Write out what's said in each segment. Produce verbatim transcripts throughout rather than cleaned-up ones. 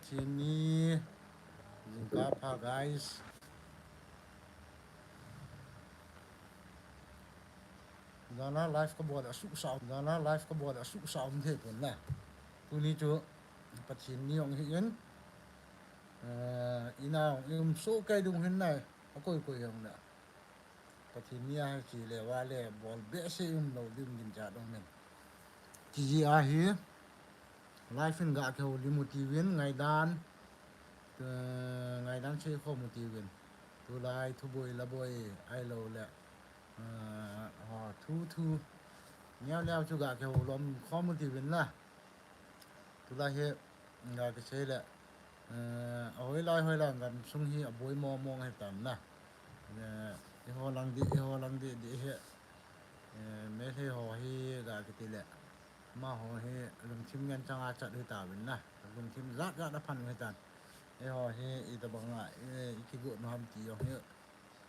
Pathen ni, jingkah pha guys. Jana live kabol a suhsa um, jana live kabol a suhsa um thei pon na. Tuni chu Pathen ni jong hi in, eh, ina jong i um soh kei ding hin na, akoi koi jong na. Pathen ni a hi chi le va le bol behseh um lou ding ginchat um in. Ti jeh a hi live in ga kihoulim u tivin ngaidan, eh, ngaidan seikhom u tivin. Tulai thuboi laboi ahilou le, eh, ho thu thu neo neo chu ga kihoulim khom u tivin la. Tulai hi, nga kisei le, eh, ahoilai hoilai gamsung hi aboi mong mong hitan na. Eh, eiho lang ding, eiho lang ding, ding hi, eh, Meitei ho hi ga kiti le, amaho hi lungthim ngen chang a chat hitauvin na. Lungthim jat jat a phan hitan. Eiho hi itobang a, eh, i kigot u ham ti jong hi,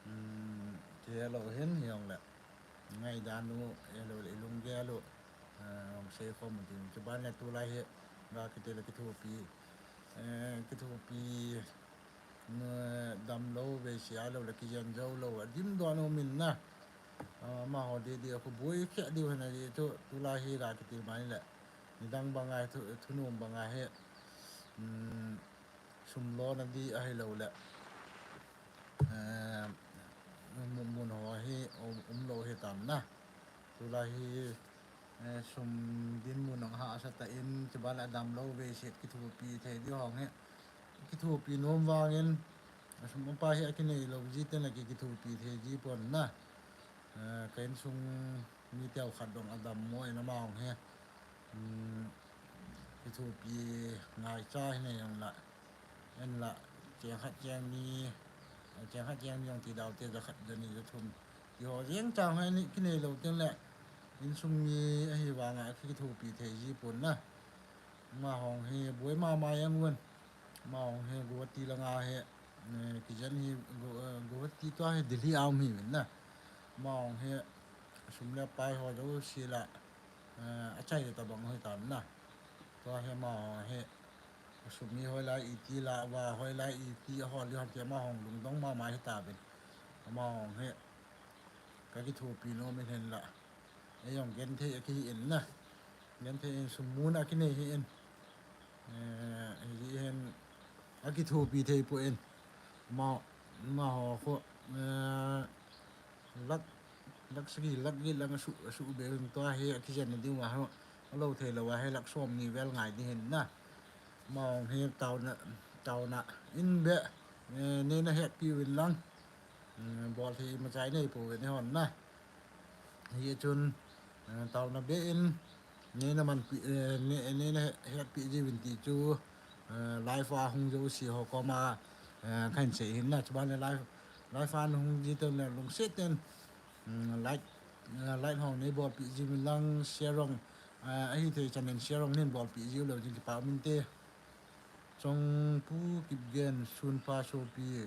um, kihe lou hin hijongle. Ngaidan u, ahilou le, i lunggel u, eh, seikhom u tin. Chuban le tulai hi, ga kiti le kithopi, eh, kithopi, eh, damlou vei sia lou le, kijen jou lou, adim don um in na. Ah, amaho didi a khu boi khe diu hina di chu, tulai hi ga kiti mai le. Nidang banga thu, thunom banga hi, um, sum lona di ahilou le. Eh, mun, mun ho hi um, um lou hitan na. Tulai hi, eh, sum dinmun ahahsa tan, chuban le damlou vei set kithopi thei di hong hi. Kithopi nom vangin, sum upa hi akinei lou ji ten le ki, kithopi thei ji pon na. Eh, ka insung mi teu khat dong adam mo in amahon hi. Um, kithopi ngaicha hina jong la. En la, cheng khat cheng ni, cheng khat cheng ni jong ti dau te, ja khat ja ni ja thum. Ti ho jeng chang ho ni kinei lou ten le, insung mi ahi vanga kithopi thei ji pon na. Amahon hi boi mama jeng un. Amahon hi Guwahati langa hi, eh, kijen hi Gu-, eh, Guwahati tua hi Delhi a um hi vin na. Amahon hi sum le pai ho jouse la, eh, achai tabang hitan na. Tua hi amaho hi sum hi hoilai iti la, va hoilai iti ahol li hon ti amahon lungdong mama hitauvin. Amahon hi ka kithopi nom in hen la. Ei jong genthei akihi in na. Genthei in sum mun a kinei hi in. Eh, hi hen akithopi thei pon. Ma, amaho khu, eh, lakh, lakh sagi, lakh get lang asu, asu be hin tua hi akijen na diu ma ho. Alou thei lou a hi lakh som ni vel ngai di hin na. Amahon hi taona, taona in be, eh, neina hetpi uvin lang. Mm, bol thei imacha inei pouvin eihon na. Hichun, eh, taona be in, neina manpi, eh, ne, neina he, hetpi jiuvin ti chu, eh, live a hung jouse ho koma, eh, kahin sei hin na. Chuban le live, live a hung ji ten le lungset ten, mm, like, eh, like hong nei bolpi jiuvin lang share jong, eh, ahithei chan in share jong nei bolpi jiu leu chun kipa um inte. Chongpu Kipgen, Sunpa Sopi,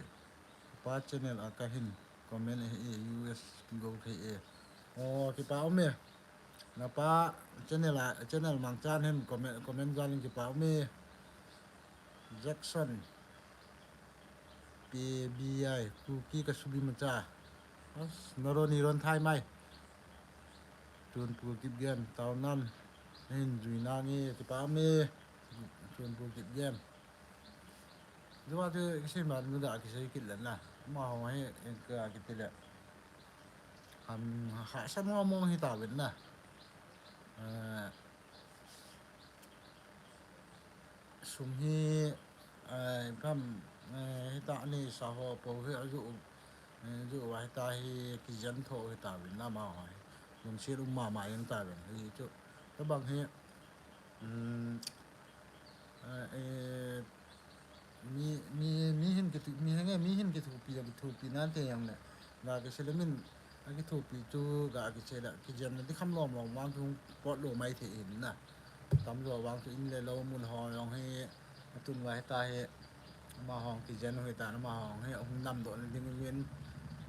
pa channel a kahin comment ahi e, U S kigo kahi e. O, kipa um e. Napa channel a, channel mangchan hin comment, comment jal in kipa um e. Jackson, P B I, Kuki Kasubi macha. As, naron iron thai mai. Chonpu Kipgen, taonan, nahin jui nange, kipa um e. Chonpu Kipgen. Jua te kisei man muda kisei kit le na. Amaho hi, ka kiti le. Ham, hahsa mong mong hitauvin na. Eh, sum hi, eh, kam, eh, hita ni sa ho po hi aju, eh, ju wa hita hi kijen tho hitauvin na amaho hi. Lungset um mama jeng tauvin. Hichu. Tabang hi, um, eh, eh, Mi, mi, mi hin kithu, mi henge, mi hin kithupi, kithupi nante jong le. Ga kisei le min, akithupi chu, ga kisei le, kijen na ti kham lom lom vang chu pot lou mai thei hin na. Tamjo vang chu in le lou mun ho jong hi, atun va hita hi, amaho kijen u hitan, amaho hi, hung namdoh na ding uvin,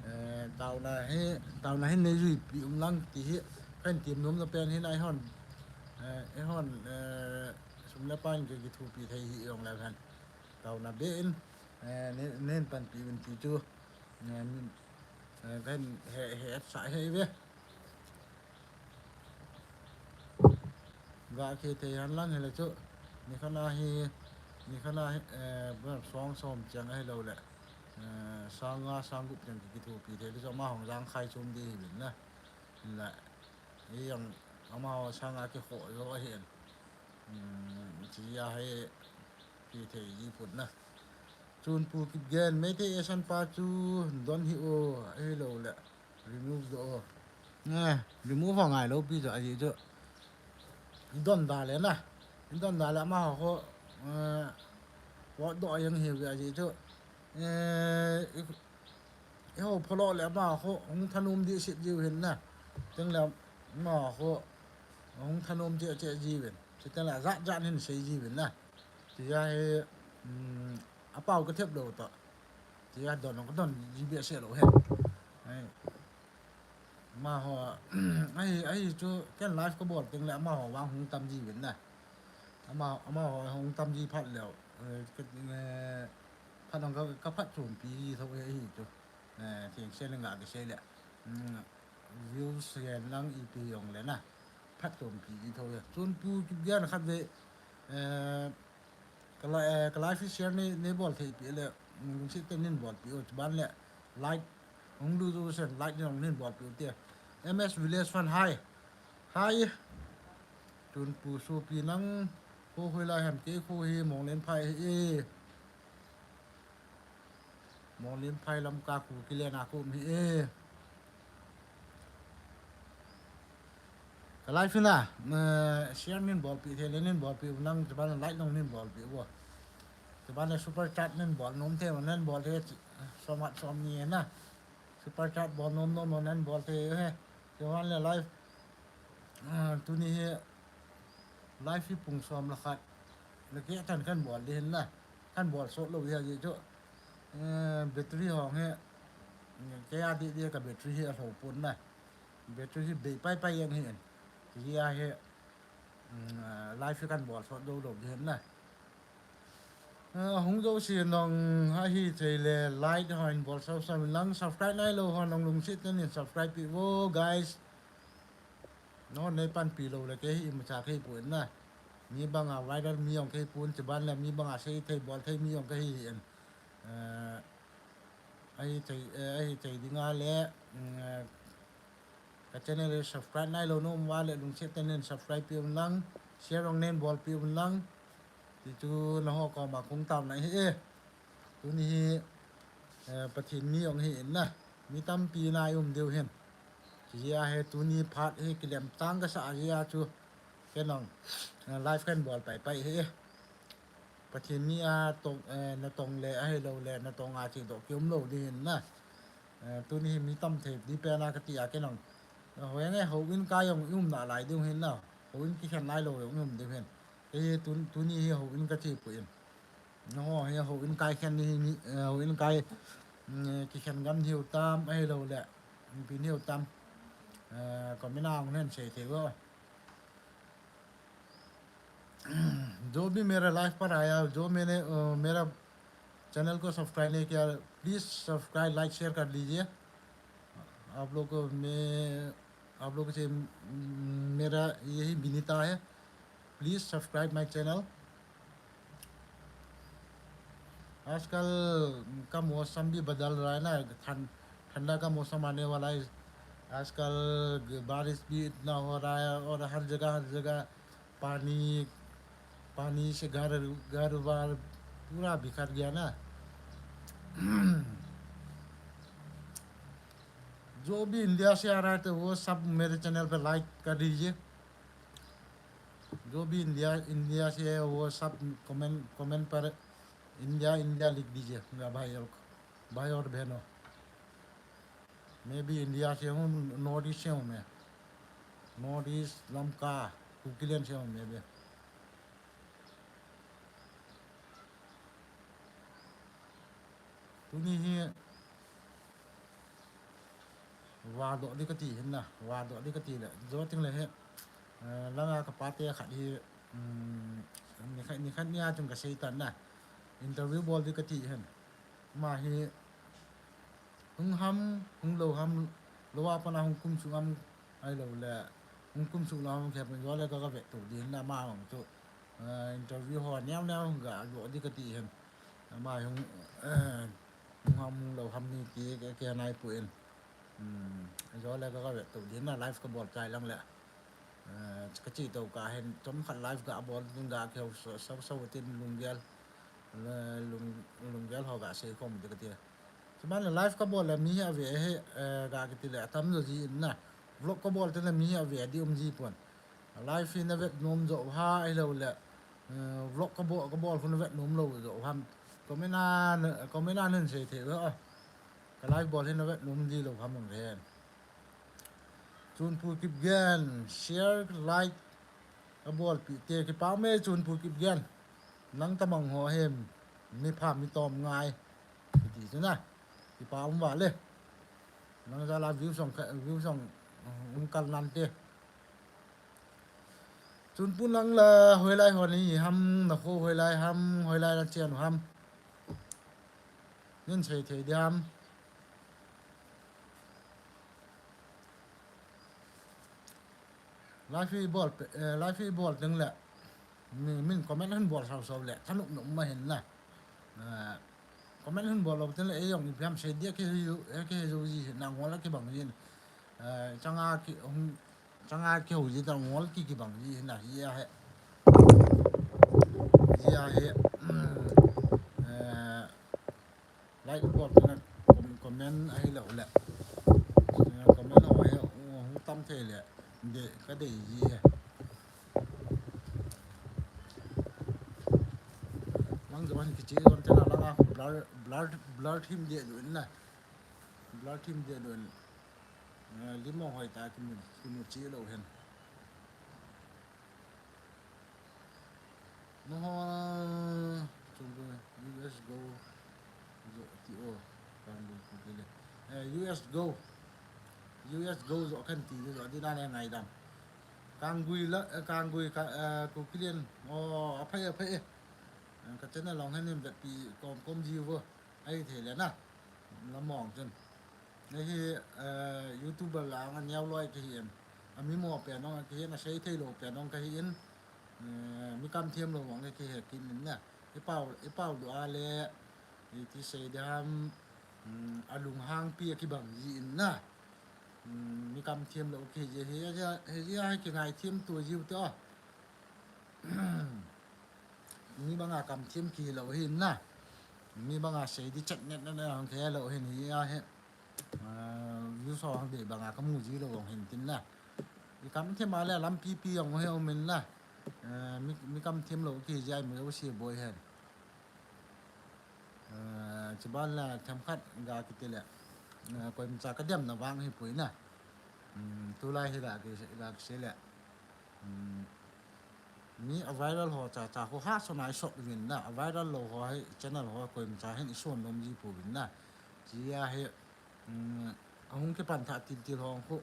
eh, taona hi, taona hin nei juipi um lang ti hi, kahin ti nom na pen hin eihon, eh, eihon, eh, sum le pai in kithupi thei hi jong le hen. Tauna be in, eh, nen, nen panpi uvin ti chu, eh, min, eh, kan he, he, sa he ve. Ga khe thei hen lang hile chu, nikhat a hi, nikhat a hi, eh, suang som chang ahilou le, eh, sang nga sang gup chang kithopi thei le chu ama hung jang khai chom di hi vin na. La, i jong ama sang nga kikhoh jo ahin. Hmm, chia hi, kithei ji put na. Chun Pu Kipgen, Meitei Asian pa chu don hih o, ahilou le remove doh o. Eh, remove a ngai lou pi chu, ahi chu. I don da le na. I don da le ama ho, eh, vote doh jeng hi ve ahi chu. Eh, i, i ho pholo le ama ho, hung thanom di sit ji u hin na. Teng le ama ho, hung thanom di che ji vin. Chuteng le jat jat hin sei ji vin na. Tia hi, um, apao ka thep lou ta. Tia don ka don ji behseh lou hen. Ai. Amaho, ahi, ahi chu ken live ka bol teng le amaho vang hung tam ji vin na. Ama, amaho hung tam ji phat leu. Eh, ka, eh, phat hung ka, ka phatchompi ji tho ahi chu. Eh, theng se le nga ka se le. Um, views gen lang ipi jong le na. Phatchompi ji tho ahi. Chun Pu Kipgen khat ve, eh, Ka li-, eh, ka live share nei, nei bol thei pi le, mm, lungset tah in nei bol pi u, chuban le like, hung lu ju sen like nei, nei bol pi u te. M S Village Fun, hi. Hi. Chun Pu Sopi nang, kho hoilai ham, kei kho hi Monglenphai ahi e. Monglenphai Lamka Kuki len a ka um ahi e. Ka live na, eh, share nei bol pi thei le nei bol pi u nang, chuban le like jong nei bol pi u. Chuban le super chat nei bol nom thei, nei bol thei, som khat som ni na. Super chat bol nom nom nei bol thei he. Chuban le live, ah, tuni hi live hi pung som le khat. Le kei chan kan bol di hin na. Kan bol sot lou di ahi chu. Eh, battery hong hi. Kei a di di ka battery hi alhou pon na. Battery hi bei pai pai jeng ahi. Tia hi, mm, ah, live hi kan bol sot lou lou di hin na. Ah, hung jouse nong ahi thei le like hon bol sau sau lang, subscribe nai lou ho nong lungset tah in subscribe pi vo, guys. Nangho nei panpi lou le kei hi imacha ka hi pon na. Mi banga viral mi jong ka hi pon, chuban le mi banga sei thei bol thei mi jong ka hi hin. Eh, ahi thei, eh, ahi thei ding a le, mm, eh, ka channel hi subscribe nai lou na um uva le lungset tah in subscribe pi un lang, share jong nei bol pi un lang. Ti chu nangho koma kong taona ahi e. Tuni hi, eh, Pathen mi jong hi in na. Mi tampi na i um diu hin. Tia hi tuni phat hi kilem tang ka sa a tia chu. Kei nong, eh, live kan bol pai pai ahi e. Pathen mi a tong, eh, natong le ahilou le natong a chedoh kium lou di hin na. Eh, tuni hi mi tam thei di pen a ka ti a kei nong. Eh, hoi nge houin kai jong i um nalai diu hin na. Houin kikhen nai lou jong i um diu hin. Kei hi tun-, tuni hi houin ka che poi in. Nangho hi houin kai khen ni hi mi, eh, houin kai, mm, kikhen gam hiu tam, ahilou le, ipi hiu tam. Eh, comment a hung nei sei thei vo. जो भी मेरा लाइव पर आया, जो मैंने, अ, मेरा चैनल को सब्सक्राइब नहीं किया, प्लीज सब्सक्राइब, लाइक, शेयर कर लीजिए। आप लोग को मैं, आप लोगों से, म-, मेरा यही विनता है, प्लीज सब्सक्राइब माय चैनल। आजकल का मौसम भी बदल रहा है ना, ठंड, ठंडा का मौसम आने वाला है। आजकल ग-, बारिश भी इतना हो रहा है और हर जगह, हर जगह पानी, पानी से घर, घर बार पूरा बिखर गया ना। जो भी इंडिया से आ रहा है तो वो सब मेरे चैनल पे लाइक कर दीजिए। जो भी इंडिया, इंडिया से है वो सब कमेंट, कमेंट पर इंडिया, इंडिया लिख दीजिए मेरा भाई और, भाई और बहनों। मैं भी इंडिया से हूँ, नॉर्थ ईस्ट से हूँ मैं। नॉर्थ ईस्ट, लमका, कुकीलैंड से हूँ मैं भी। Tuni hi vahdoh di kati hin na, vahdoh di kati le, jo ting le hi, eh, langa ka pate khat hi, um, nikhat, nikhat nia chung ka sei tan na. Interview bol di kati hen. Ama hi hung ham, hung lou ham, lou a pat a hung kumsuh ham, ahilou le hung kumsuh lou ham, kei pun jo le ka, ka vet tou di hen, ama hung chu, eh, interview ho neo neo hung ga bol di kati hen. Ama hung, eh, hung ham, hung lou ham ni ti ke, ke nai poi. Hmm, jo le ka, ka vet tou di hen, live ka bol chai lang le. Eh, ka chi tou ka hen, chomkhat live ga bol, tin ga kihou sau, sau, sau tin lunggel, le lung, lunggel ho ga sei khom di kati. Chuman le live ka bol le mi hi ave hi, eh, ga kiti le atam jo ji in na. Vlog ka bol te le mi hi ave di um ji pon. Live hi na vet nom jo ha, ahilou le, eh, vlog ka bol, ka bol hu na vet nom lou jo ham. Comment a, comment a nan sei thei ve a. Ka live bol hi na vet nom di lou ham ve hen. Chunpu Kipgen, share, like, ka bolpi te, kipa um e Chunpu Kipgen. Nang tamang ho hem, mi pha mi tom ngai. Kiti chu na, kipa um vale. Nang jal a view song, view song, um, kal nan te. Chunpu nang la hoilai ho na hi ham, na kho hoilai ham, hoilai na chen ham. Nin sei thei di ham. Live i bol pe, eh, live i bol teng le. Min, min comment hin bol sau sau le. Thanop nop ma hin na. Eh, comment hin bol lou teng le, ei jong ipi ham sei dia ki hi, eh, ki hi jo ji na ngol a kibang jin. Eh, changa ki, hung, changa kihou ji ta ngol ki kibang ji na hi a he. Ji a he. Eh, like bol teng le, com-, comment ahilou le. Eh, comment ho he, hung tam thei le. De, ka dei ji he. Lang jo han kichi jon te na lang a blur, blur, blur thim de du in na. Blur thim de du in. Eh, lim hoi ta kimu, kimu chi lou hen. No ho, chung ko U S go. Zo ti o. Kan du ko le. Eh, U S go. U S go zo kan ti zo di na le ngaidam. Kanggui la, eh, Kanggui ka, eh, Kuki Lian. O, aphai, aphai. Eh, ka channel long hen in vetpi kom kom ji vo. Ahi thei le na. La mong chun. Ahi, eh, YouTuber la nga neo loi ka hi in. Ami mo pen ong ka hi in, asei thei lou pen ong ka hi in. Eh, mi kam thiam lou ong ka hi kit in na. I pau, i pau du a le, i ti sei di ham, mm, alunghang pi a kibang ji in na. Mm, mi kam thiam lou ki ji hi, hi, hi, hi, hi, ki ngai thiam tu ji u te o. Mi banga kam thiam ki lou hin na. Mi banga sei di chat net na na hang ke lou hin hi a he. Ah, view so hang de banga ka mu ji lou hong hin tin na. I kam thiam a le lam pi pi hong he um in na. Ah, mi, mi kam thiam lou ki ji ai mu lou si boi hen. Ah, chuban la themkhat ga kiti le. Ah, koimacha ka dem na vang hi poi na. Hmm, tulai hi la ki, la ki se le. Hmm, mi a viral ho cha cha ho ha so nai sot vin na. A viral lou ho hi channel ho koimacha hin i son nom ji pu vin na. Chi a hi, hmm, ahung kipan tha til til ho khu,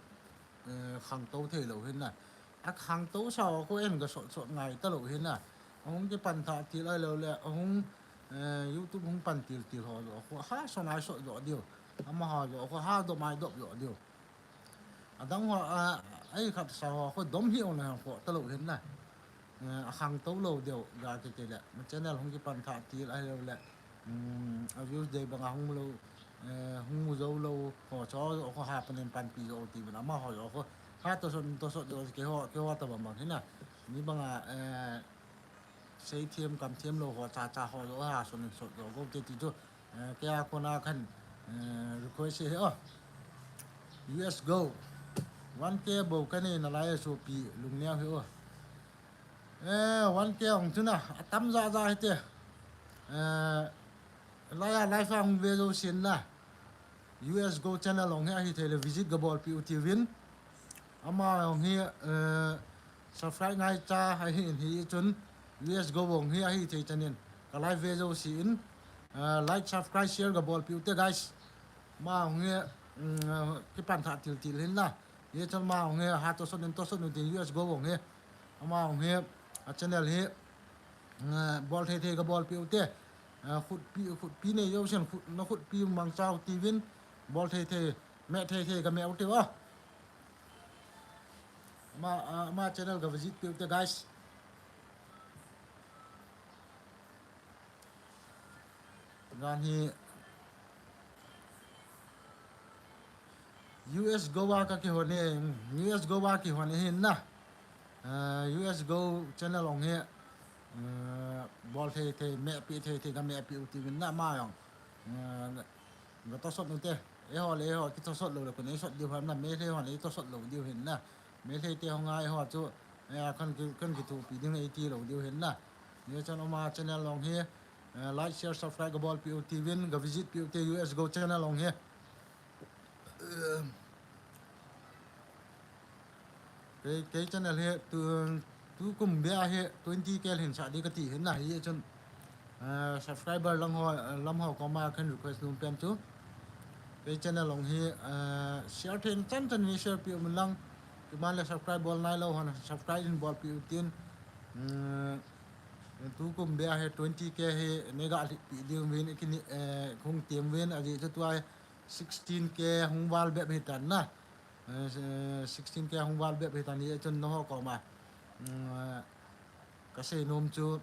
eh, khangtou thei lou hin na. A khangtou sa ho khu en ga sot sot ngai ta lou hin na. Ahung kipan tha til ai lou le, ahung, eh, YouTube hung pan til til ho lou khu ha so nai sot jo diu. Ama ha jo khu ha do mai dop jo diu. Adang ho, a, ai khat sa ho khu dom hi ong na hang khu ta lou hin na. Eh, a khangtou lou deu ga kiti le. Ma channel hung kipan tha til ai lou le. Hmm, a views dei banga hung lou, eh, hung mu jou lou, ho cho, ho ha panin panpi jou ti bana, ama ho jou, ho ha to sot, to sot jou, keiho, keiho ta bang bang hi na. Mi banga, eh, sei thiam, kam thiam lou, ho cha cha ho jou, ha sot nin sot jou, go te ti chu, eh, kei a kona khan, eh, request hi, oh, U S go, one K bou ka nei nalai a sopi, lungneo hi, oh. Eh, one K ong chu na, atam ja ja hi te. Eh, lai a live a hung ve jou sin na. U S go channel ong hi ahi thei le visit ga bolpi u ti vin. Ama ong hi, eh, subscribe ngai cha ahi in hi chun U S go ong hi ahi thei chanin. Ka live ve jou si in. Eh, like, subscribe, share ga bolpi u te guys. Ma ong hi, mm, kipan tha til til hin na. Hi chun ma ong hi ha to sot nin to sot nin tin U S go ong hi. Ama ong hi, a channel hi, eh, bol thei thei ga bolpi u te. Ah, khutpi, khutpi nei jousen, khut, na khutpi mangcha u tiuvin, bol thei thei, meh thei thei ka meh u tiu a. Ama, ah, ama channel ka visit piu te, guys. Jan hi U S Go a ka kihon e, U S Go a kihon e hin na. Ah, U S Go channel ong hi, ah, bol thei thei, meh pi thei thei, ka meh pi u tiuvin na ama jong. Ah, ga tosot u te. Eiho le eiho kitosot lou le, kon eisot diu ham na, Meitei hon eitosot lou diu hin na. Meitei te hung a eiho chu, eh, kan ki, kan kithopi ding eiti lou diu hin na. Hijeh chun ama channel ong hi, eh, like, share, subscribe ka bol piu tiuvin, ka visit piu te U S Go channel ong hi. Eh, kei, kei channel hi, tu, tukum beh a hi twenty K lhin sah di kati hin na, hijeh chun, eh, subscriber lang ho, lam ho koma kan request nom pen chu. Kei channel ong hi, eh, share thei chan chan nei share piu mun lang, chuban le subscribe bol nailou hon, subscribe in bol piu tin, mm, tukum beh a hi twenty K hi nei ga lhit pi diu vin, kini, eh, hung tem vin, ajeh chu tua hi sixteen K hung val bep hitan na. Eh, sixteen K hung val bep hitan, hijeh chun nangho koma, mm, eh, ka sei nom chu,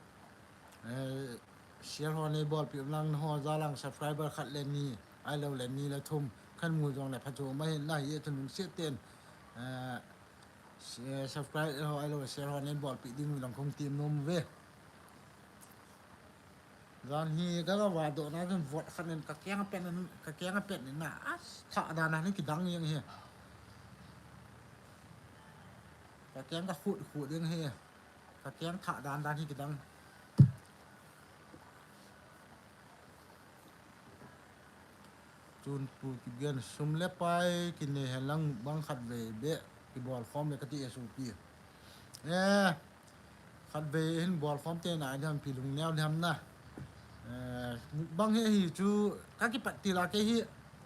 eh, share ho nei bol piu lang, nangho jal a subscriber khat le ni, ahilou le ni le thum, kan mu jong le pha chu ma hin na, hijeh chun lungset ten, eh, subscribe ho ahilou share ho nei bol pi ding lang kong tem nom ve. Jan hi ka ga vah doh na chun vot khat in ka keng a pet in, ka keng a pet in na, a thah dan a hi kidang jeng hi. Ka keng ka khut khut jeng hi. Ka keng thah dan dan hi kidang. Chun Pu Kipgen, sum le pai kinei hen lang mukbang khat vei beh kibol khom le kati e sopi. Eh, khat vei hin bol khom te na, diham pi lungneo diham na. Eh, mukbang hi, hi chu ka kipat til a kei hi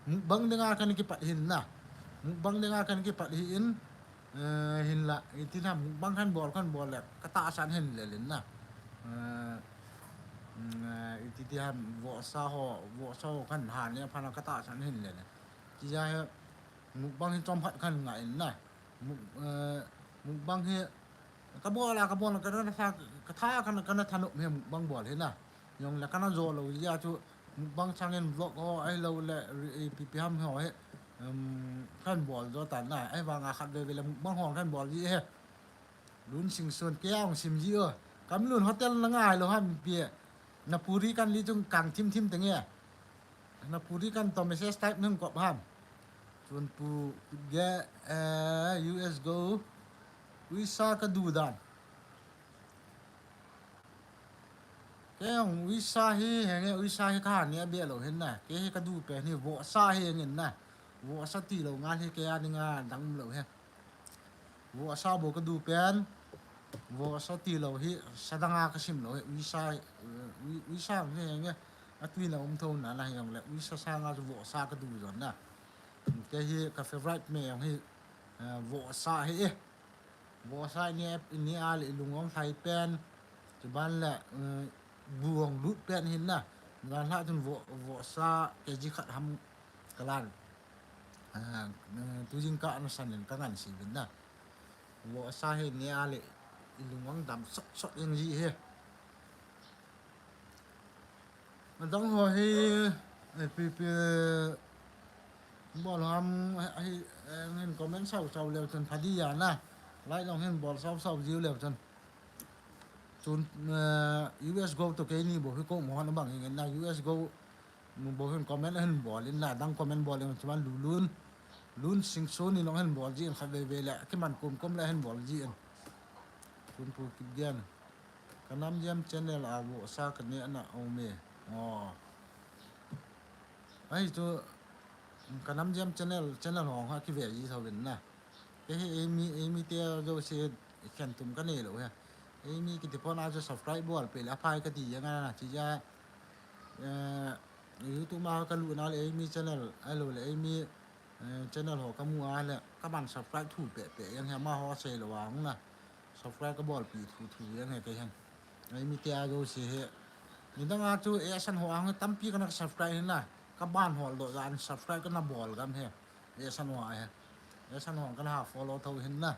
mukbang dinga kan kipat hin na. Mukbang dinga kan kipat hi in, eh, hinla, iti diham mukbang kan bol, kan bol le, ka tahsan hin le lin na. Eh, mm, eh, iti diham vohsa ho, vohsa ho kan ha ne, pha na ka tahsan hin le lin. Ti ja hi, mukbang hi chom khat kan ngah in na. Muk-, eh, mukbang hi, ka bol a, ka bol a, ka na sa, ka tha, ka na, ka na thanop hi mukbang bol hi na. Jong le ka na jo lou jeh a chu mukbang chang in vlog ho, ahilou le, ri-, ipi pi ham ho hi, um, kan bol jo tan na. Ahivang a khat vei vei le mukbang ho kan bol ji hi. Lun Singson, kei a hung sim ji o. Kam lun hotel na ngai lou ham pi. Na puri kan li chung kang thim thim teng e. Na puri kan to message type nung kop ham. Chun Pu Kipgen, eh, U S Go. Uisa ka du dan. Kei jong uisa hi, henge uisa hi ka ha ne beh lou hin na. Kei hi ka du pen hi vohsa hi jeng in na. Vohsa tilou ngal hi kei a dinga dang lou hi. Vohsa bou ka du pen. Vohsa tilou hi, sa dang a ka sim lou hi. Uisa, eh, ui-, uisa hi, henge. A tui na um tho na na hi jong le. Uisa sanga chu vohsa ka du jon na. Kei hi ka favorite me jong hi, eh, vohsa hi e. Vohsa ni, ni a le i lung ong lhai pen, chuban le, um, bu ong lut pen hin na. Jan lha chun vo-, vohsa K G khat ham ka lan. Ah, um, tu jingkah na san in ka ngan si vin na. Vohsa hi ni a le i lung ong dam sot sot jeng ji hi. Adang ho hi, eh, pi, pi, bol ham, hi, eh, hin comment sau sau leu chun pha di a na. Like long hin bol sau sau jiu leu chun. Chun, eh, U S Go to keini bou hi ko mo hon bang hin na U S Go bou hin comment hin bol in na, dang comment bol in chuan Lulun, Lun Singson in long hin bol ji in khat vei vei le, kiman kum kum le hin bol ji in. Chun Pu Kipgen. Ka Namjem channel a vohsa ka neh na um e. Oh. Ahi chu, Ka Namjem channel, channel hong ha kive ji tho vin na. Kei hi eimi, eimi te jouse khen tum ka nei lou hi. Eimi kiti pon a chu subscribe bol pe le aphai ka ti jeng a na, ti ja, eh, YouTube ma ka lut na le eimi channel, ahilou le eimi, eh, channel ho ka mu a le, ka ban subscribe thu pe pe jeng hi amaho sei lou a hung na. Subscribe ka bol pi thu thu jeng hi kei hin. Eimi te a jouse hi, Nidang a chu Esan ho ang tampi kana subscribe hin na. Ka ban hol doh jan subscribe kana bol gam he. Esan ho he. Esan ho kana follow tho hin na.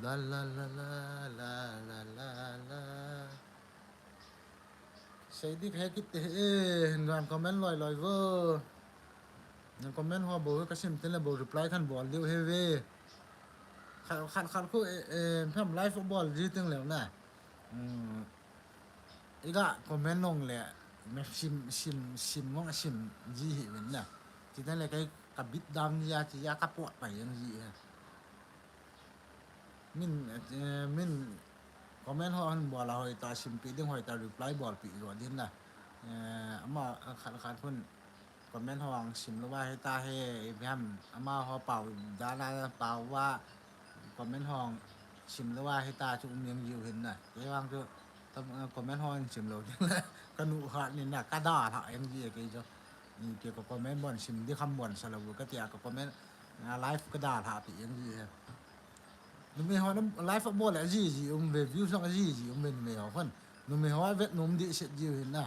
La la la la la la la la. Sei dik he kit te he, eh, nang comment loi loi vo. Nang comment ho bou ka sim tin le bou reply kan bol diu he ve. Khat khat khat khu, eh, eh, pham live bol ji ting le na. Hmm. Iga comment nong le, me sim, sim, sim nong sim ji hi ven na. Ti tan le kai ka bit dam ji a, ti a ka pot pai yang ji he. Min, eh, min comment ho han bol a hoi ta, simpi ding hoi ta, reply bolpi jo din na. Eh, ama khat khat hun comment ho ang sim lou va he ta he, ipi ham, ama ho pau dana pau va comment ho ang sim lou va he ta chu um yang jiu hin na. Kei vang chu tam, eh, comment ho ang sim lou din na. Ka nu khat ni na, ka dalha yang ji kei chu. Ni kei ka comment bon sim di kham bon sa lou ka tia ka comment, ah, live ka dalha pi yang ji he. Numei ho na live a bol le aji ji um ve, views jong aji ji um ve numei ho khun. Numei ho a vet nom di set ji hin na.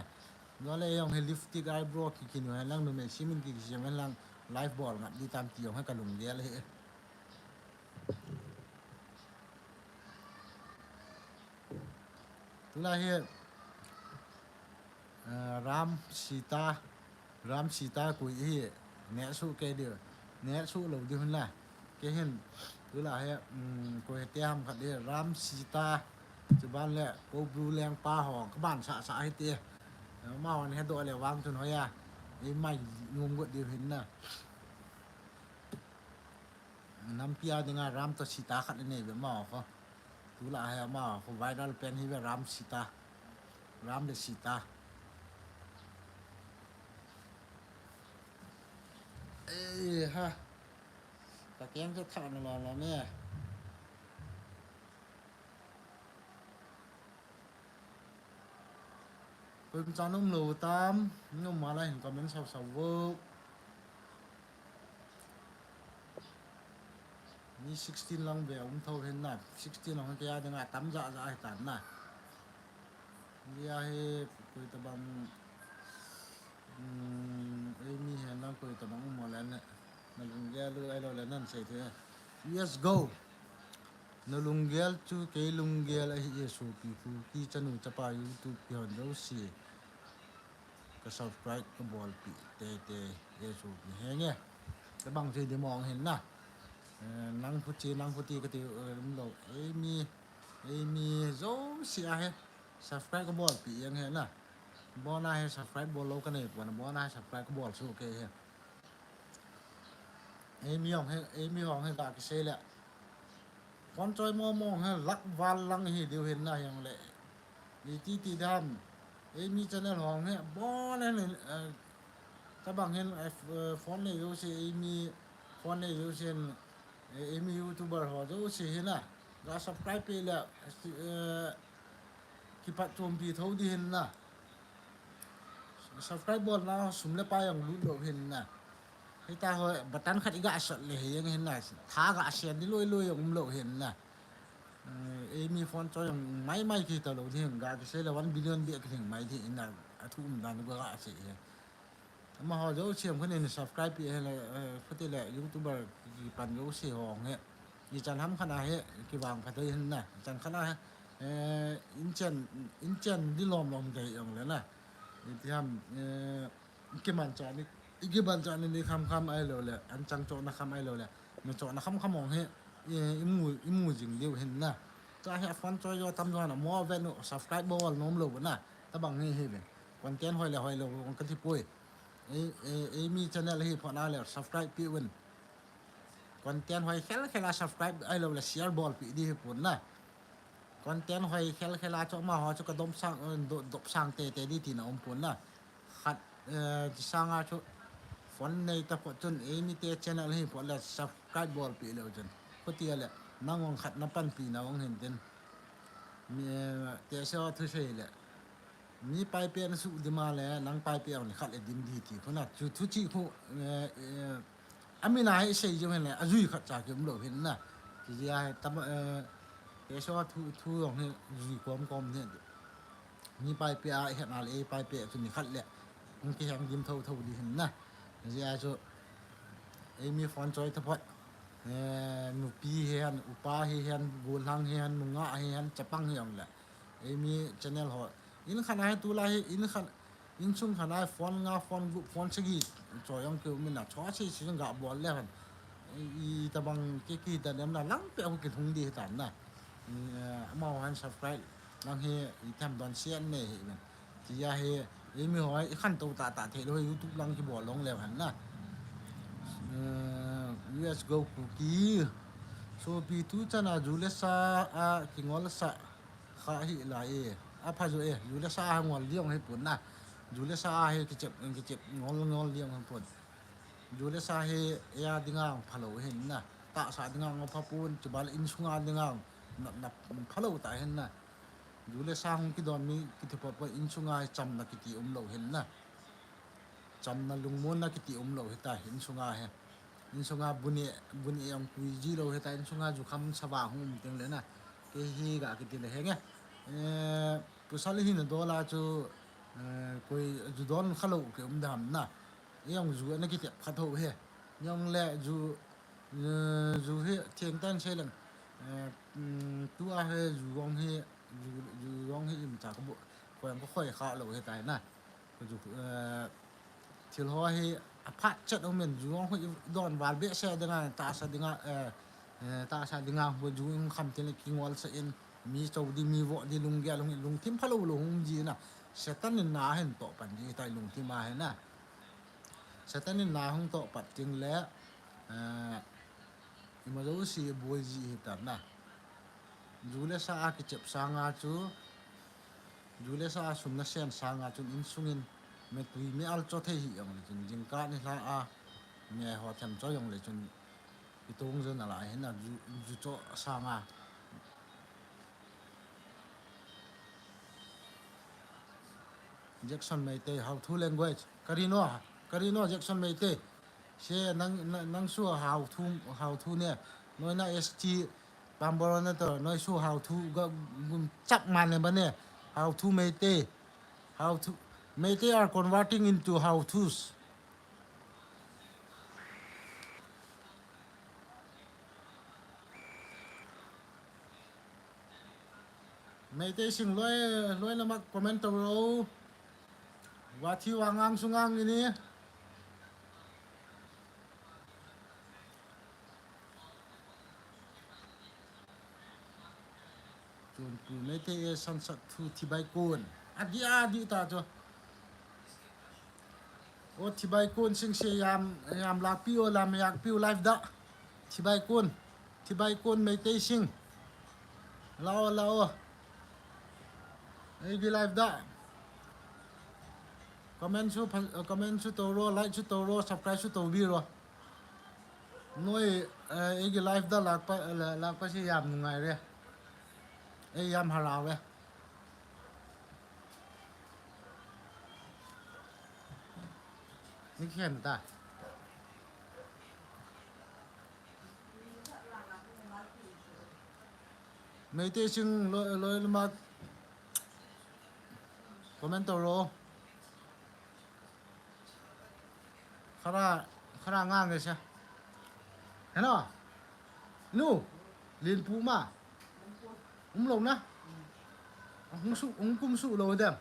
Jole jong he lipstick eyebrow ki kinu hen lang numei simin ki kisiam hen lang live bol ngat di tam ti jong he ka lunggel he. Tulai hi, eh, Ram Sita, Ram Sita koi hi, neh su kei diu, neh su lou diu hin la. Kei hin, tulai hi, um, koi te ham khat hi, Ram Sita, chuban le, ko Blue Leng pa ho, ka ban sa sa hi te. Eh, ma hon he do le vang tun ho ya, i mai num got diu hin na. Nampi a dinga Ram to Sita khat nei ve ma ho. Tulai hi ama ho viral pen hi ve Ram Sita. Ram le Sita. Eh ha. Ka keng chu thah na lo lo ne. Koi um chan um lou tam, ni um ma la hin comment sau sau vo. Mi sixteen lang ve um tho hin na, sixteen lang kei a dinga tam ja ja hi tan na. Ni a hi koi tabang, um, ei mi hen lang koi tabang um mo le na, na lunggel u ai lo le nan sei the. Let's go. Na lunggel chu kei lunggel ahi e sopi, Kuki chanu chapa YouTube kihon jouse. Ka subscribe ka bolpi teitei e sopi henge. Tabang chu di mong hin na. Eh, nang phuchi, nang phuti kati, eh, um lou. Ei mi, ei mi jouse a hi subscribe ka bolpi jeng hi na. Bona hi subscribe bol lou ka nei pon, bona hi subscribe ka bol soh kei hi. Ei mi jong hi, ei mi jong hi ka kisei le. Phone choi mo mo hi lak val lang hi diu hin na jong le. Iti ti dam. Ei mi channel jong hi bona hin, eh, tabang hin, eh, phone nei jouse, ei mi phone nei jouse hin, eh, ei mi YouTuber ho jouse hi na. Ga subscribe pi le, eh, kipatchompi tho di hin na. Subscribe bolna sum le pai jong lut lou hin na. Hita ho button khat i ga sot le hi jeng hin na. Tha ga sen di loi loi jong um lou hin na. Eh, ei mi phone choi jong mai mai kiti lou di hin ga kisei le one billion beh kithing mai di hin na. Athu um dan ga ga sei hi. Amaho jouse jong khanin subscribe pi hen le, eh, khuti le YouTuber kipan jouse ho hi. Ichan ham khat a hi kivang pha thei hin na. Ichan khat a hi, eh, inchen, inchen di lom lom thei jong le na. Iti ham, eh, kimanchah ni, kimanchah ni ni kham kham ai lo le, anchang chohna kham ai lo le, mi chohna kham kham jong hi, eh, imu, imu jing diu hin na. Cha hi phone choi jo tam jo na mo ve nu subscribe bol nom lou na. Tabang hi hi ve. Content hoi le hoi lou jong ka ti poi. Ei, ei, ei mi channel hi pho na le subscribe pi un. Content hoi khel khel a subscribe ai lo le share bolpi di hi pon na. Content hoi khel khel a chu amaho chu ka dom sang, eh, do-, dop sang teitei di tina um pon na. Khat, eh, chi sang a chu phone nei ta pho chun ei mi te channel hi pho le subscribe bolpi leu chun. Khuti a le nang jong khat na panpi na jong hin tin. Mi, eh, te se o thu sei le. Mi paipen suh di ma le, nang paipen ni khat le dim di ti khu na. Chu thu chi khu, eh, eh, amin a hi sei jong hin le, ajui khat cha ki um lou hin na. Jia he tama, eh, keso thu, thu jong he jui kom kom he. Mi pai pe a, he na le pai pe chu ni khat le. Hung ki hang dim tho tho di hin na. Jia chu, ei mi phone choi ta phot. Eh, nupi he han, upa he han, golang he han, nunga he han, chapang he jong le. Ei mi channel ho. In khan a he tu la he, in khan, insung khan a phone nga, phone group, phone sagi. Choi jong ki um in a, choi si si jong ga bol le han. I, i tabang ki ki ta nem na lang pe a ki thung di he ta na. Eh, amau han subscribe lang he, i tham don share ne he men. Tia he, ei mi ho, i khan to ta ta thei lo he YouTube lang ki bol long le han na. Eh, U S go Kuki. Sopi tu chana ju le sa a ki ngol sa. Kha hi lai e. A pha jo e. Ju le sa a ngol diong hi pun na. Ju le sa a hi kichep, kichep ngol ngol diong hi pun. Ju le sa hi ya dinga pha lo hin na. Tahsa dinga ngol pha pun. Chuba le insunga dinga na, na pha lo ta hin na. Ju le sa hung kidon mi kiti pha pha insunga hi chamna kiti um lo hin na. Chamna lungmonna kiti um lo hita, insunga he. Insunga buni, buni jong pui ji lo hita, insunga jukham sava hung um teng le na. Kei hi ga kiti le henge. Eh, pasal hi na dola chu, eh, koi ju don kha lo ki um dam na. Jong ju na kiti kha tho he. Jong le ju, eh, ju hi theng tan se leng. Eh, mm, tu a he ju jong hi, ju, ju jong hi im cha ka bu. Koi ang ko khoi kha lo hita na. Ka ju, eh, thil ho hi a phat chet um in ju ho hi don val behseh dinga, tahsa dinga, eh, eh, tahsa dinga ho ju hung kham thil kingol sa in mi cho di, mi vo di, lunggel hung in lungthim phalou lou hung ji na. Satan in na hin toh pan ji tai lungthim a hin na. Satan in na hung toh pat ting le, eh, ima jo si boi ji hi ta na. Ju le sa a kichep sanga chu, ju le sa a sum na sen sanga chun insungin me tui me al cho thei hi jong le chun, jingkah ni hla a me ho them cho jong le chun, i tong jo na lai hin na ju, ju cho sanga. Jackson Meitei, how to language. Karino, Karino Jackson Meitei. Se nang, nang, nang su how to, how to ne. Noi na S T Pamboro na to, noi su how to ga gun chap man ne ba ne. How to Meitei. How to, Meitei are converting into how to's. Meitei sing loi, loi lamak comment to ro. Wa thi wa ngang su ngang ini. Chun pu Meitei e san sat thu thi bai kun. Adi adi ta cho. O thi bai kun sing se yam, yam la pi o lam yak pi o live da. Thi bai kun. Thi bai kun Meitei sing. Lao, lao. Ei gi live da. Comment su, comment su to ro, like su to ro, subscribe su to bi ro. Noi, eh, ei gi live da lak pa, la, lak pa si yam ngai re. Ei yam harau re. Ni khen ta. Meitei sing loi, loi lamak comment to ro. Khara, khara ngang nge sa. Hena. Nu. Lin pu ma. Um lo na. Hung su, hung kum su lo dem.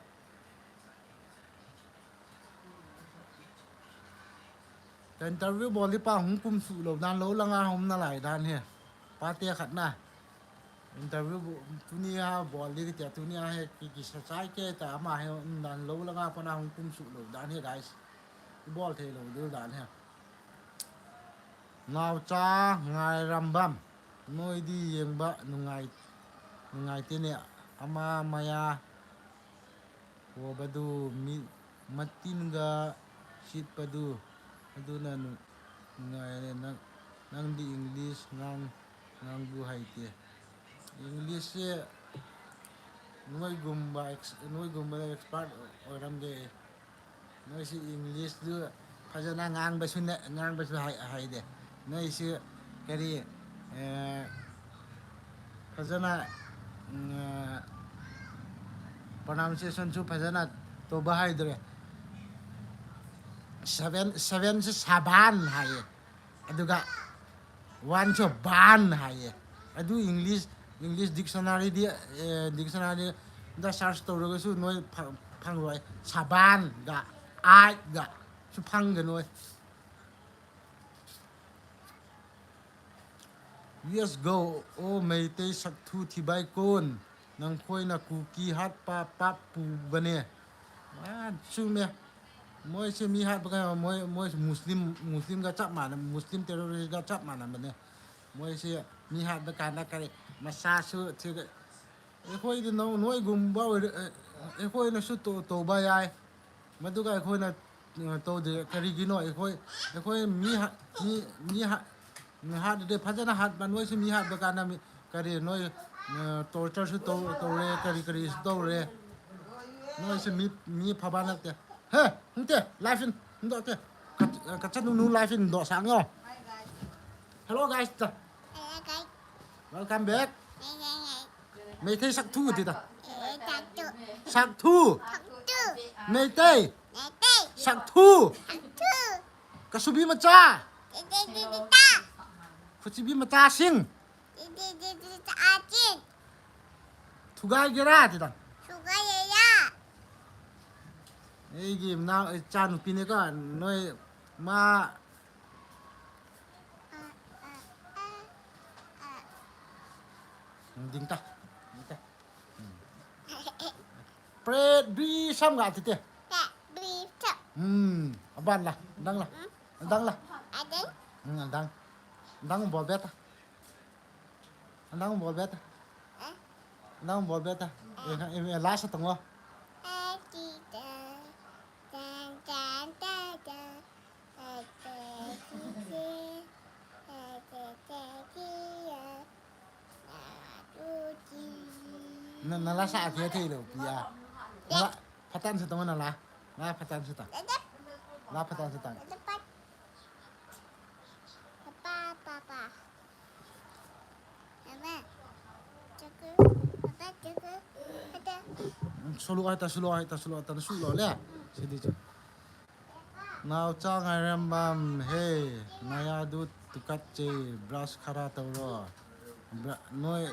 Ka interview bol li pa hung kum su lo dan lo langa hom na lai dan he. Pa te khat na. Interview bo-, tuni a bol li tia tuni a he ki, ki sa chai ke ta ama he um dan lo langa pa na hung kum su lo dan he guys. Bol thei lo dil dan he. Ngau cha ngai ram bam. Noi di yeng ba nungai, nungai te ne ama maya. Ko badu mi matin ga sit padu. Adu na nu, ngai ne nang, nang di English ngang, ngang bu hai te. English se noi gum ba ex-, noi gum ba expert o ram de. Noi si English du phajana ngang ba su ne, ngang ba su hai, hai de. Noi si kari, eh, Phajana, mm, pronunciation chu phajana toba haidre. Seven, seven chu saban haiye. Aduga one chu ban haiye. Adu English, English dictionary di, eh, dictionary da search touraga chu noi phang, phanglou. Saban ga, ai ga, chu phang ga noi. Yes, go. O Meitei sakthu thibai kon. Nang khoina Kuki hat pa pap pu bane. Ah, chu me. Moi se mi hat ba ka, moi, moi Muslim, Muslim ga chap mana, Muslim terrorist ga chap mana bane. Moi se mi hat ba ka na kare. Masa su thi ga. Ekhoi di no, noi gum ba, eh, ekhoi na su to, to ba yai. Maduga ekhoi na, eh, to de, kari gi no, ekhoi, ekhoi mi ha, mi, mi ha, mi hat de, phajana hat ba, noi se mi hat ba ka na mi, kari noi, eh, torture su to, to re, kari, kari su to re. Noi se mi, mi phaba na te. He, hung te, live in, hung do te. Ka, ka chanu nu live in do sang yo. Hello guys, ta. Hello guys. Welcome back. Hey, hey, hey. Meitei sakthu ti ta. Eh, sakthu. Sakthu. Sakthu. Meitei. Meitei. Sakthu. Sakthu. Kasubi macha. Di, di, di, di, ta. Kasubi macha sing. Di, di, di, di, ta, a, sing. Thugai gera ti ta. Thugai gera. Ei, gi na, ei, cha nu pi ne ka, noi ma. Ding ta. Ding ta. Pret bi sam ga ti te. Pret bi sam. Hmm, aban la, dang la. Dang la. Adang. Hmm, dang. Dang bol be ta. Dang bol be ta. Eh? Dang bol be ta. Eh, eh, eh, la sa tong lo. Eh, ti ta. Tan, tan, ta, ta. Na, na la sa a thei thei lo, pi a. Na la, phatan sa tong na la. La phatan sa tong. La phatan sa tong. Solo ai ta, solo ai ta, solo ai ta, na solo le. Sidi cha. Naocha Ngairambam, hey, naya du tukat che, brush khara toro. Bra-, noi,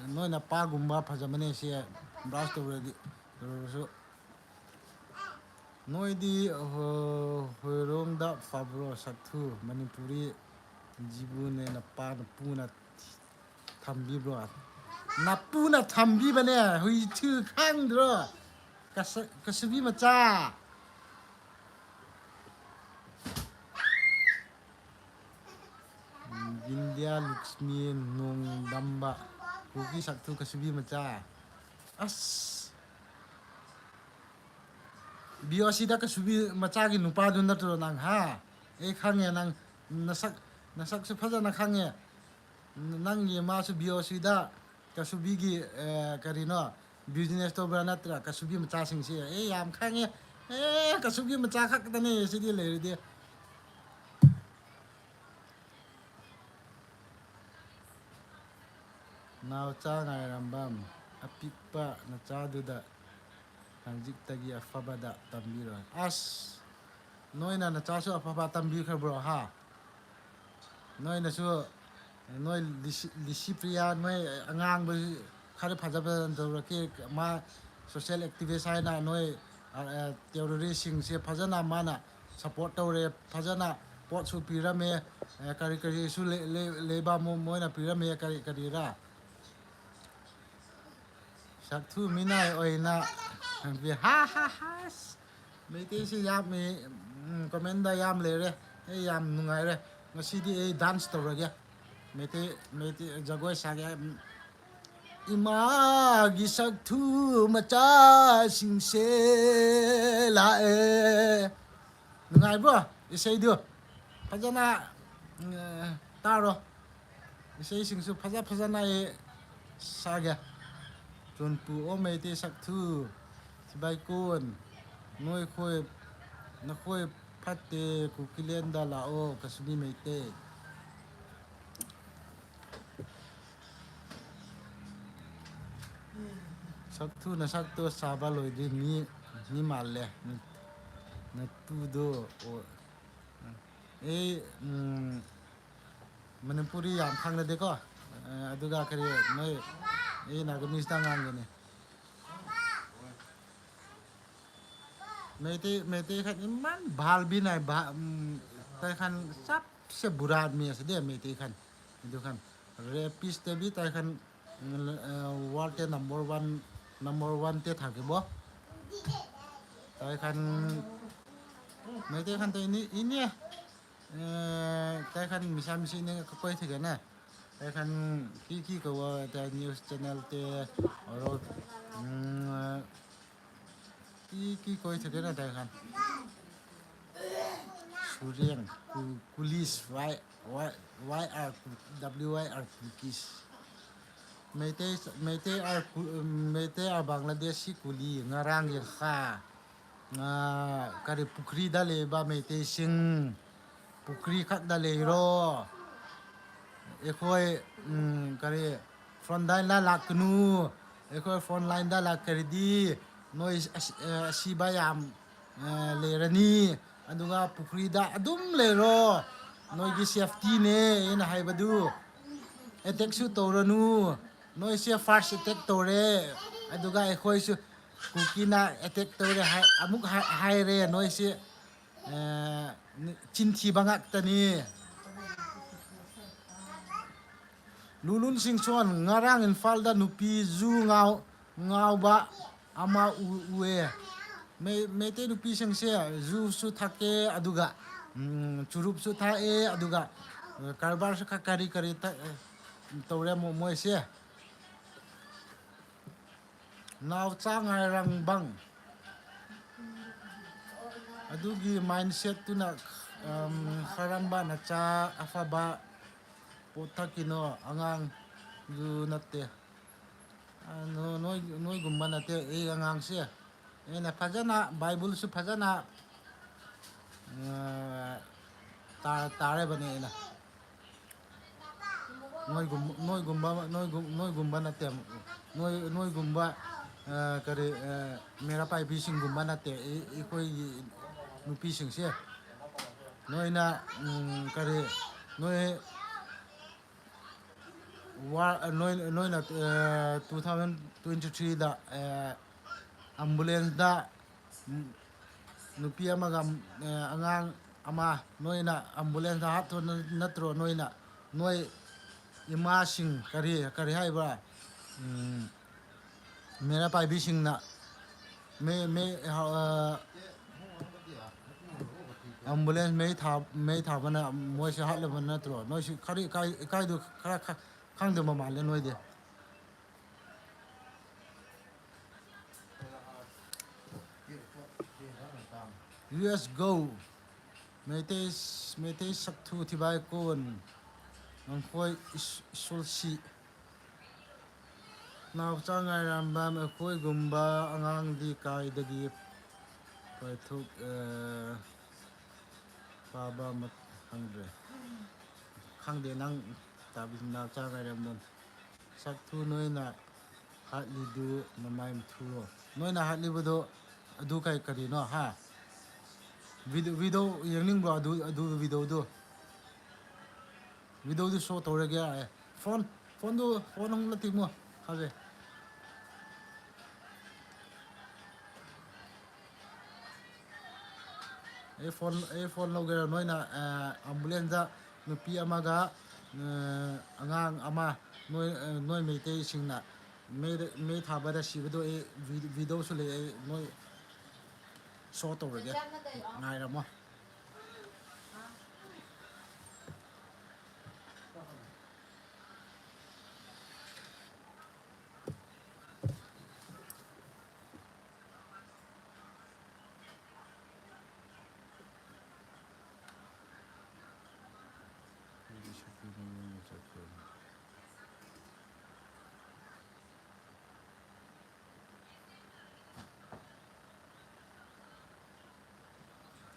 noi na pa gumba phaja mane se, brush toro di, toro su. Noi di, ho, hoirong da pha bro, sakthu, Manipuri, jibu ne na pa na pu na Thambi bro. Na pu na thambi ba ne, hui thu khang dro. Ka sa-, ka subi macha. India Lakshmi nung damba. Kuki sak thu ka subi macha. As. B O C da ka subi macha ki nupa dun da tu nang ha. E khang e nang nasak, nasak su phaja na khang e. Nang ye ma su B O C da, ka subi gi, eh, kari no, business to bra natra, ka subi macha sing si, eh, yam khang e, eh, ka subi macha khak ta ne, si di le di. Naocha Ngairambam, apikpa nacha du da, hanjik tagi afaba da, tambi ro. As, noi na nacha su afaba tambi kha bro ha. Noi na su, noi Lisi-, Lisipriya, noi angang ba khare phaja phaja to ra ke ma social activist hai na noi, ah, eh, terrorist sing se phaja na ma na support to re phaja na pot su pi ra me, eh, kari kari su le, le, le ba mo, moi na pi ra me kari kari ra. Sak thu mi nai oi na. Bi ha ha ha. Meitei si yam mi, mm, comment da yam le re. E yam nungai re. Ngasi di e dance to re ge. Meitei, Meitei jagoi sa ge. Ima gi sak thu macha sing se la e. Ngai bro, isei diu. Phajana, eh, taro. Isei sing su phaja phajana e sa ge. Chunpu o Meitei sak thu. Sibai kun. Noi khoi, na khoi phatte Kuki len da la o ka suni Meitei. Sakthu na saktu saba loi di ni, ni malle. Na, na tu do o. Eh, mm, Manipuri yam khang na de ko. Eh, aduga kari noi. Eh, Nagamese ta ngang ni. Meitei, Meitei khat iman bhal bi nai ba, mm, tai khan sab se bura aadmi ase de Meitei khan. Idu khan. Rapist te bi tai khan, mm, eh, world te number one, number one te thaki bo. Tai khan, Meitei khan te ini, ini, eh, tai khan misa misi ne ka koi thake na. Tai khan ki ki ko wa ta news channel te, aur, mm, ki ki koi thake na tai khan. Suriang, Ku-, Kulis, why, why, why are Ku-, W Y R Kukis? Meitei, Meitei are Ku-, Meitei are Bangladeshi Kuli, ngarang ye kha. Ah, kari pukri da le ba Meitei sing. Pukri khak da le ro. Ekhoi, mm, kari front line la lak nu. Ekhoi front line da lak kari di. Noi as-, eh, asi ba yam, eh, le rani. Aduga pukri da adum le ro. Noi ki safety ne, ina hai ba du. Attack su to ranu. Noi se first attack to re. Aduga ekhoi su. Kuki na attack to re hai, amuk hai, hai re noi se, eh, chin thi bangak ta ni. Lulun Singson, ngarang Imphal da nupi ju ngau, ngau ba ama u, u e. Me, Meitei nupi sing se, ju su thake aduga. Mm, churup su tha e aduga. Karbar su kha kari kari ta, eh, to re mo, moi se. Naocha ngai rang bang. Adugi mindset tuna, um, kharamba nacha afaba potha kino angang ju nate. Ah, no, noi, noi gumba nate, eh, angang se. Eh, na phajana, Bible su phajana. Ah, ta, tare bane na. Noi gum-, noi gumba, noi gum-, noi gumba nate. Noi, noi gumba, eh, kari, eh, Meira Paibi sing gumba nate. I, i koi nupi sing se. Noi na, mm, kari, noi war, eh, noi, noi na, eh, two thousand twenty-three da, eh, ambulance da, mm, nupi ama ga, eh, angang ama noi na ambulance da hat to na, natro noi na, noi ima sing kari, kari hai ba, mm, Meira Paibi sing na, me, me, ha, eh, ambulance me tha, me tha bana, moi se hat le bana tro, noi se kari, kai, kai du, kha, kha, khang du ma ma le noi de. U S go. Meitei, Meitei sakthu thibai kon. Nangkhoi is-, isulsi. Naocha ngai ram bam, ekhoi gumba, angang di kai dagi. Koi thuk, eh, pa ba mat khang de. Khang de nang ta bi naocha ngai ram bam. Sakthu noi na hat li du na mai thu lo. Noi na hat li bu do adu kai kari no ha. Video, video yang ning bro adu, adu video du. Video du show to re kya hai. Phone, phone du, phone hung la ti mo. Ha ve. E phone, e phone lo ge noi na, eh, ambulance da nupi ama ga, eh, angang ama noi, eh, noi Meitei sing na. Me, me tha ba da si video, e vid-, video su le, e noi show to re ge. Ngai ra mo.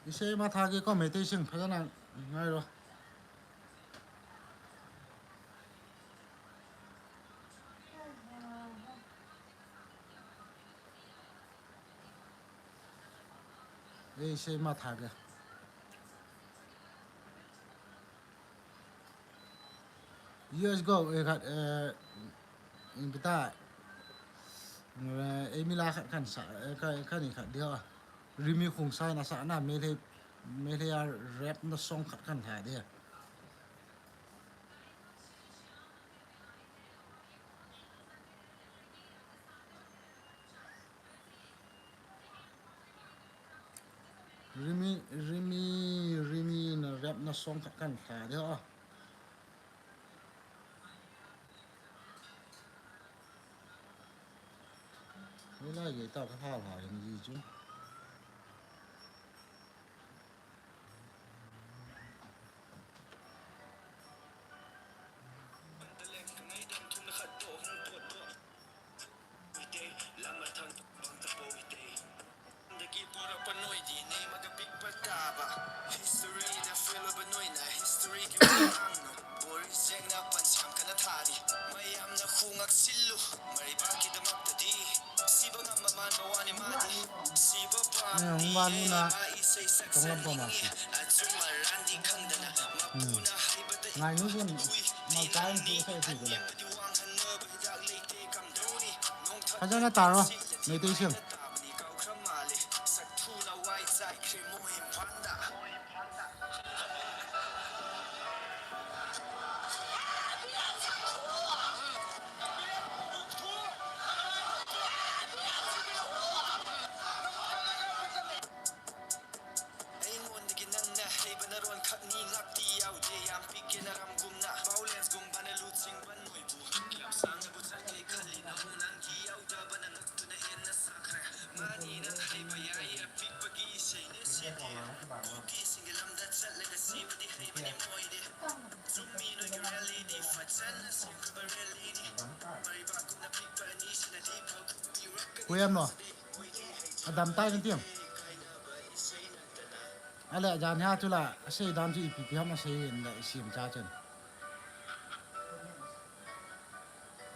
Isei ma tha ke ko Meitei sing phajana ngai ro. Ei, sei ma tha ge. U S go, eh, khat, eh, in pita, eh, ei mi la khat kan sa, eh, ka, ka ni khat dia. Rimi khung sai na sa na, me le, me le a rap na song khat kan tha dia. Rimi, Rimi, Rimi na rap na song khat kan tha dia. Ni lai ge ta ka ha ha ni ji chu. Ngai, hung va lu na. Tong lam ko ma. Hmm. Ngai nu kun. Mal kai nu se ti ko. Phajana taro. Meitei sing. Kuyam lo. Adam tai na tiam. Ale, jan ha chu la, asei dan chu ipi pi ham asei in la isim cha chun.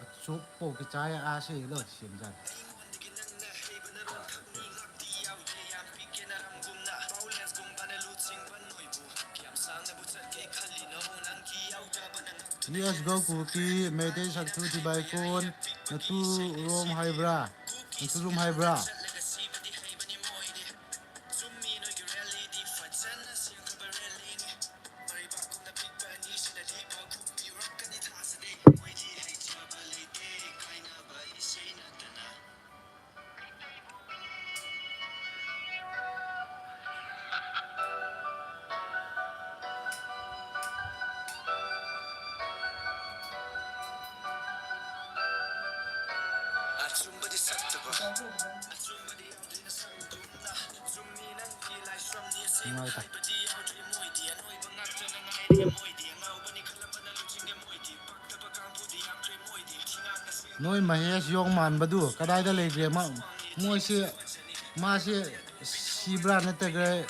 Achuk po kichai a asei lo isim cha. Let's go Kuki, Meitei Sakthu Tibaikon, Natu Rom Haibra, Natu Rom Haibra. Ngai ta. Noi Mahesh jong man badu, kadai da lei gre ma, moi se, ma se, Sibra na te gre.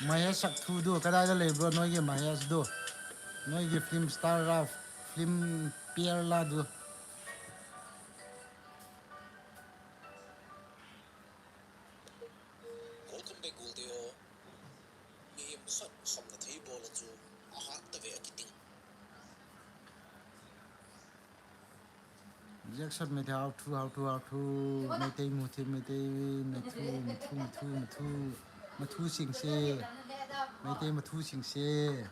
Mahesh Sakthu du, kadai da lei bro, noi ge Mahesh du. Noi ge film star ra, film pair la du. Welcome back, Goldeo. Mihem sat khamna thei bol a chu ahat ta ve a kiting. Jackson Meitei, how to, how to, how to, Meitei Muthu, Meitei Muthu, Muthu, Muthu, Muthu, Muthu Singse, Meitei Muthu Singse.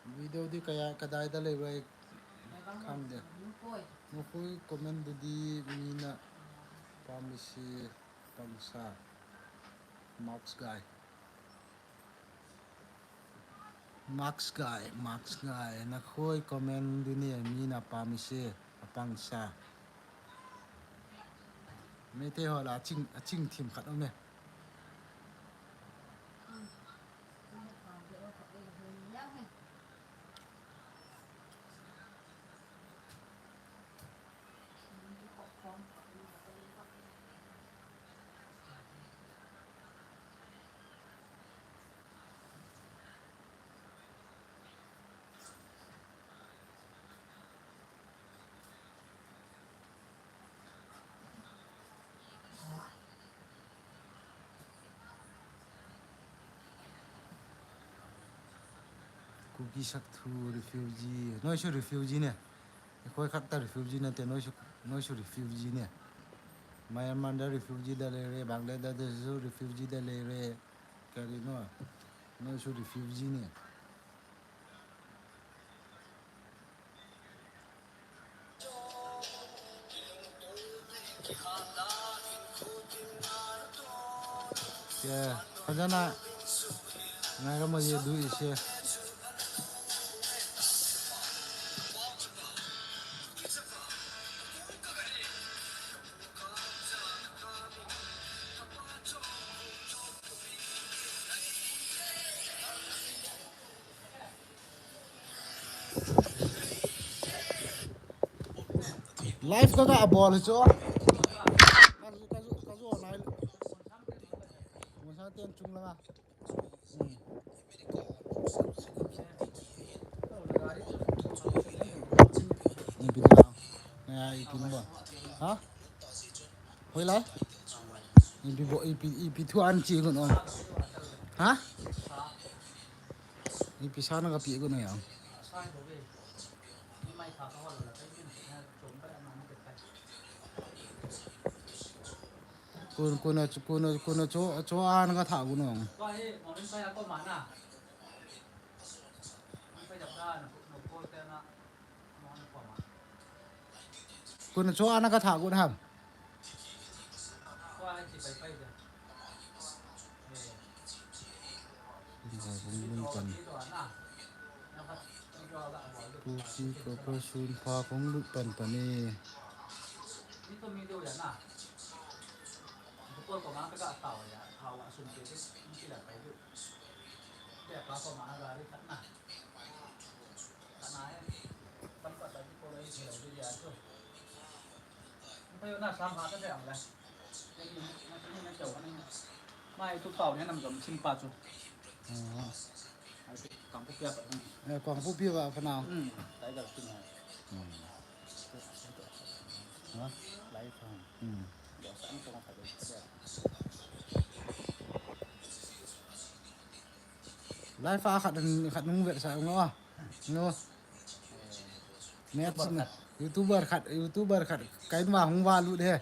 Video di kaya kadai da lei rai kham de. Nokhui comment du di mina pamisi pangsa. Max guy. Max guy, Max guy. Nokhui comment du ni mina pamisi pangsa. Meitei ho la ching, ching thim khat um e. Kuki Sakhi refugee. Noi su refugee ne. Koi khat ta refugee nate, noi su, noi su refugee ne. Myanmar da refugee da lei re, Bangladesh da su refugee da lei re. Kari no. Noi su refugee ne. Yeah, fazla na, na ga mujhe do ise. Live ka ga bol chu. Ka ju, ka ju, ka ju online. Mo sa ten chung la. Ipi thu? Ipi thu? Ha? Hoilai? Ipi bo, ipi, ipi thu an chi gun on. Ha? Ipi sa na ka pi gun on. Kun, kun a, kun a, kun a cho, cho an ka tha gun on. Kun a cho ana ka tha gun ham. Pu si ko ko sun pha kong lut pan pan e. Mai tu pau ne nam jom chim pa chu. Kangpokpi a pa. Eh, Kangpokpi a pa na. Hmm. Ha? Hmm. Live a khat, khat nung vet sa ngo. Ngo. Match na. YouTuber khat, YouTuber khat. Kai ma hung va lut he.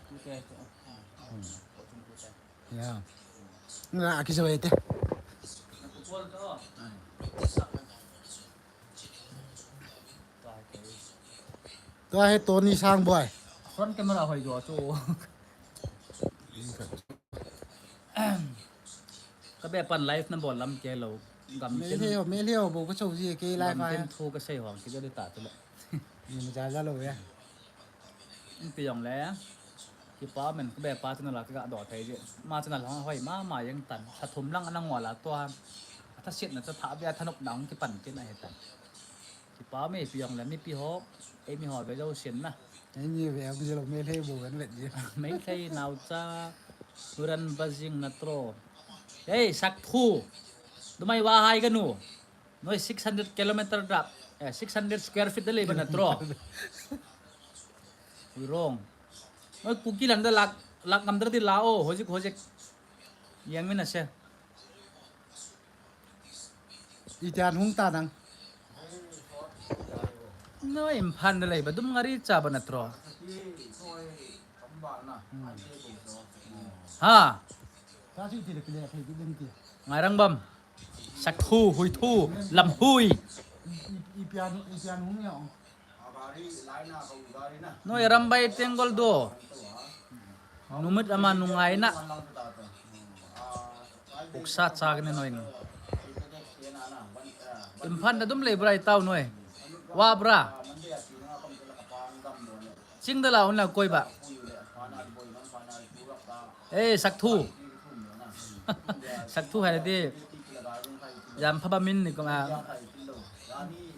Ya. Nga ki jawai te. Tua hi Tony Sangboi. Front camera hoi jo chu. Ka be pan live na bol lam ke lo. Gam chen. Mel heo, mel heo bo ka chou ji ke live a. Gam chen thu ka sei hong ki jo de ta tu le. Ni ma ja ja lo ya. Pi jong le. Kipa men ka be pa channel a ka ga do thei ji. Ma channel hong hoi ma ma jeng tan. Sa thum lang ana ngol a tua. Tha siat na cha tha be thanop na hong kipan kin a he tan. Kipa me pi jong le mipi ho, eimi ho ve jousen na. Eimi ve ang jelo Meitei bo kan vet ji. Meitei naocha, Suran Bazing natro. Hey, Sakphu. Dumai va hai kanu. Noi six hundred kilometer da. Eh, six hundred square feet da lei ba natro. Ui rong. Noi Kuki landa lak, lak ngam da di la o, hojik, hojik. Yang mina se. Itian hung ta nang. No, Imphal na lei ba dum ngari cha ba natro. Ha. Ngai rang bam. Sakhu, hui thu, lam hui. Noi Arambai Tenggol do. Numit ama nungaina. Uksa chak ne noi. Imphal da dum lei bra itau noi. Wa bra. Chingdala unla koi ba. Eh, Sakthu. Sakthu hai de. Jam phaba min ni ko ma.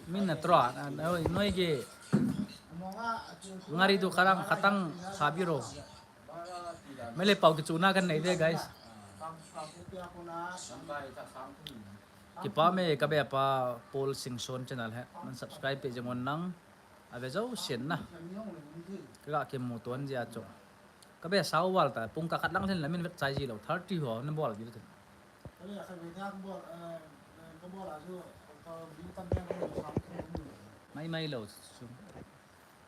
Min na tro. Noi, noi ke. Ngari tu karang khatang thabi ro. Mele pau kichuna kan nei de, guys. Kipa me ka be pa Paul Singson channel he. Man subscribe pe jeng un nang. Ave jo sen na. Ka ga kimu ton jia chu. Ka be sao wal ta pung ka khat lang len la min vet chai ji lo thirty ho na bol ji lo. Mai mai lo chu.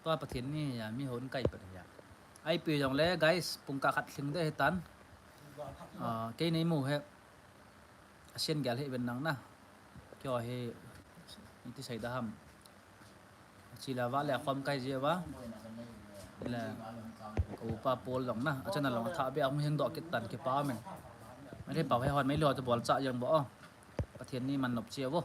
Tua Pathen ni ya mi hon kai pat ya. Ai pe jong le guys pung ka khat thing de he tan. Ah, kei nei mu he. Asian gel he ben nang na. Kio he iti sai da ham. Chila va le khom kai je va. Le ko pa Paul jong na. Achana long tha be hung heng do kit tan kipa men. Mai le pau he hon mai lo to bol cha jong bo. Pathen ni man nop che vo.